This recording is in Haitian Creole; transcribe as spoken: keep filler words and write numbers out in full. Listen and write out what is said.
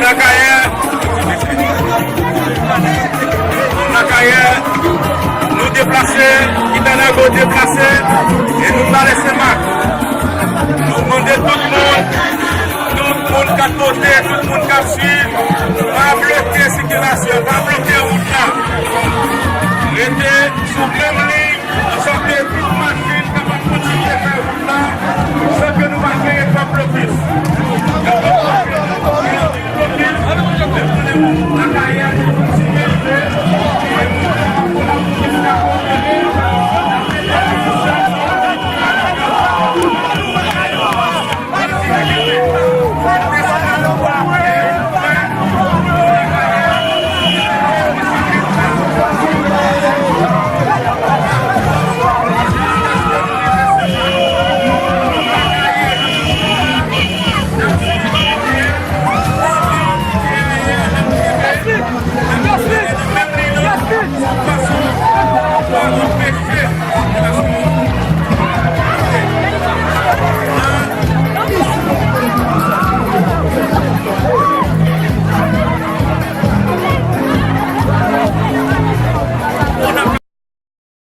Nan Kayè, nan Kayè, nou deplase, Kitanago deplase, e nou pa lese mak. Nou mande tout moun, tout moun k ap vote, tout moun k ap swiv, pa bloke sikilasyon, pa bloke wout la. Rete sou menm liy, pou ke tout machin kapab kontinye fè wout la, san ke nou pa genyen twòp blokis.